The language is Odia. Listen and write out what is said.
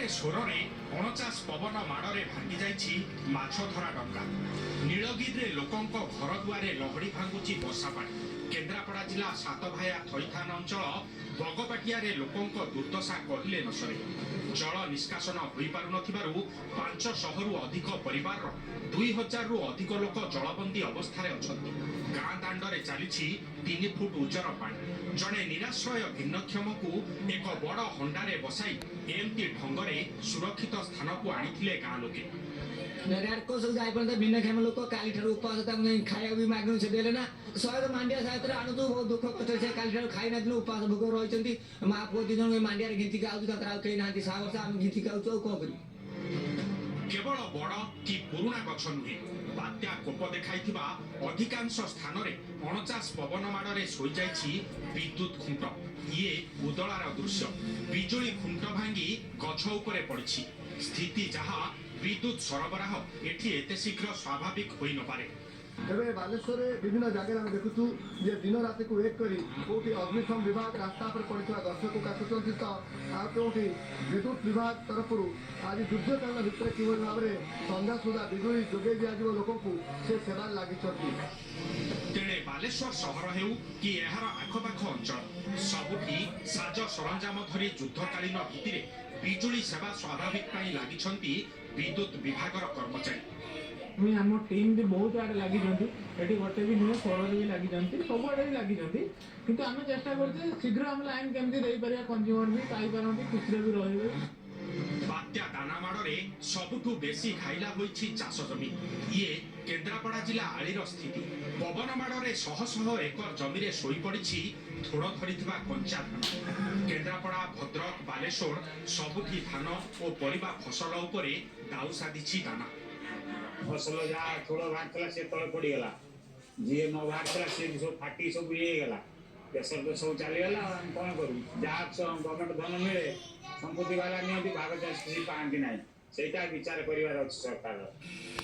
ସେପଟେ ସୋରରେ 49 ପବନ ମାଡ଼ରେ ଭାଙ୍ଗି ଯାଇଛି ମାଛଧରା ଡଙ୍ଗା। ନୀଳଗିରିରେ ଲୋକଙ୍କ ଘର ଦୁଆରେ ଲହଡ଼ି ଭାଙ୍ଗୁଛି ବର୍ଷା ପାଣି। କେନ୍ଦ୍ରାପଡ଼ା ଜିଲ୍ଲା ସାତଭାୟା ଥଇଥାନ ଅଞ୍ଚଳ ବଗପାଟିଆରେ ଲୋକଙ୍କ ଦୁର୍ଦ୍ଦଶା କହିଲେ ନ ସରେ। ଜଳ ନିଷ୍କାସନ ହୋଇପାରୁନଥିବାରୁ 500ରୁ ଅଧିକ ପରିବାରର 2000ରୁ ଅଧିକ ଲୋକ ଜଳବନ୍ଦୀ ଅବସ୍ଥାରେ ଅଛନ୍ତି। ଗାଁ ଦାଣ୍ଡରେ ଚାଲିଛି 3 ଫୁଟ ଉଚ୍ଚର ପାଣି। ଜଣେ ନିରାଶ୍ରୟ ଭିନ୍ନକ୍ଷମକୁ ଏକ ବଡ଼ ହଣ୍ଡାରେ ବସାଇ ଏମିତି ଢଙ୍ଗରେ ସୁରକ୍ଷିତ ସ୍ଥାନକୁ ଆଣିଥିଲେ ଗାଁ ଲୋକେ। ରେଡକ୍ରସ ଯାଇପାରନ୍ତେ। ଭିନ୍ନକ୍ଷମ ଲୋକ କାଲିଠାରୁ ଉପାସ। ତାଙ୍କୁ ଯାଇ ଖାଇବାକୁ ବି ମାଗିନୁ, ସେ ଦେଲେ ନା। 100 ମାଣ୍ଡିଆ ସହାୟତାରେ ଆଣୁଛୁ। ବହୁତ ଦୁଃଖ କଷ୍ଟ। ସେ କାଲିଠାରୁ ଖାଇନଥିଲୁ, ଉପାସ ଭୋକ ରହିଛନ୍ତି। ମା ପୁଅ 2 ଜଣ ମାଣ୍ଡିଆରେ ଘିଞ୍ଚିକି ଆଉଛୁ। ତାଙ୍କର ଆଉ କେହି ନାହାନ୍ତି ସାହା ବର୍ଷ, ଆମେ ଘିଞ୍ଚିକି ଆଉଛୁ, ଆଉ କଣ କରିବୁ? କେବଳ ବଡ଼ କି ପୁରୁଣା ଗଛ ନୁହେଁ, ବାତ୍ୟା କୋପ ଦେଖାଇଥିବା ଅଧିକାଂଶ ସ୍ଥାନରେ 49 ପବନ ମାଡ଼ରେ ଶୋଇଯାଇଛି ବିଦ୍ୟୁତ ଖୁଣ୍ଟ। ଇଏ ଉଦଳାର ଦୃଶ୍ୟ। ବିଜୁଳି ଖୁଣ୍ଟ ଭାଙ୍ଗି ଗଛ ଉପରେ ପଡ଼ିଛି। ସ୍ଥିତି ଯାହା, ବିଦ୍ୟୁତ ସରବରାହ ଏଠି ଏତେ ଶୀଘ୍ର ସ୍ୱାଭାବିକ ହୋଇନପାରେ। ତେବେ ବାଲେଶ୍ୱରରେ ବିଭିନ୍ନ ଜାଗାରେ ଆମେ ଦେଖୁଛୁ ଯେ ଦିନ ରାତିକୁ ଏକ କରି କୋଉଠି ଅଗ୍ନିଶମ ବିଭାଗ ରାସ୍ତା ଉପରେ ପଡ଼ିଥିବା ଗଛକୁ କାଟୁଛନ୍ତି ତ ଆଉ କେଉଁଠି ବିଦ୍ୟୁତ ବିଭାଗ ତରଫରୁ ଆଜି ଯୁଦ୍ଧକାଳୀନ ଭିତରେ କିଭଳି ଭାବରେ ସନ୍ଧ୍ୟା ସୁଦ୍ଧା ବିଜୁଳି ଯୋଗାଇ ଦିଆଯିବ ଲୋକଙ୍କୁ, ସେ ସେବାରେ ଲାଗିଛନ୍ତି। ତେଣେ ବାଲେଶ୍ୱର ସହର ହେଉ କି ଏହାର ଆଖପାଖ ଅଞ୍ଚଳ, ସବୁଠି ସାଜ ସରଞ୍ଜାମ ଧରି ଯୁଦ୍ଧକାଳୀନ ଭିତ୍ତିରେ ବିଜୁଳି ସେବା ସ୍ୱାଭାବିକ ପାଇଁ ଲାଗିଛନ୍ତି ବିଦ୍ୟୁତ ବିଭାଗର କର୍ମଚାରୀ। ବି ଆମ ଟିମ୍ ବି ବହୁତ ଆଡ଼େ ଲାଗିଛନ୍ତି। ଏଠି ଗୋଟେ ବି ନୁହେଁ, ସୋରରେ ବି ଲାଗିଛନ୍ତି, ସବୁଆଡ଼େ ବି ଲାଗିଛନ୍ତି। କିନ୍ତୁ ଆମେ ଚେଷ୍ଟା କରୁଛେ ଶୀଘ୍ର ଆମେ ଲାଇନ୍ କେମିତି ଦେଇପାରିବା, କନଜ୍ୟୁମର ବି ପାଇପାରନ୍ତି, ଖୁସିରେ ବି ରହିବେ। ବାତ୍ୟା ଦାନା ମାଡ଼ରେ ସବୁଠୁ ବେଶୀ ଘାଇଲା ହୋଇଛି ଚାଷ ଜମି। ଇଏ କେନ୍ଦ୍ରାପଡ଼ା ଜିଲ୍ଲା ଆଳିର ସ୍ଥିତି। ପବନ ମାଡ଼ରେ ଶହ ଶହ ଏକର ଜମିରେ ଶୋଇପଡ଼ିଛି ଥୋଡ଼ ଧରିଥିବା କଞ୍ଚା ଧାନ। କେନ୍ଦ୍ରାପଡ଼ା, ଭଦ୍ରକ, ବାଲେଶ୍ୱର ସବୁଠି ଧାନ ଓ ପରିବା ଫସଲ ଉପରେ ଦାଉ ସାଧିଛି ଦାନା। ଫସଲ ଯାହା ଥୋଡ଼ ବାହାରିଥିଲା, ସେ ତଳେ ପଡ଼ିଗଲା। ଯିଏ ନ ବାହାରିଥିଲା, ସିଏ ବି ସବୁ ଫାଟି ସବୁ ଇଏ ହେଇଗଲା। ପ୍ରେସର ତ ସବୁ ଚାଲିଗଲା, ଆଉ ଆମେ କ'ଣ କରିବୁ? ଯାହା ଗଭର୍ଣ୍ଣମେଣ୍ଟ ଧନ ମିଳେ, ସମ୍ପତ୍ତି ବାଲା ନିଅନ୍ତି, ଭାଗ ଚାଷୀ କିଛି ପାଆନ୍ତି ନାହିଁ। ସେଇଟା ବିଚାର କରିବାର ଅଛି ସରକାରର।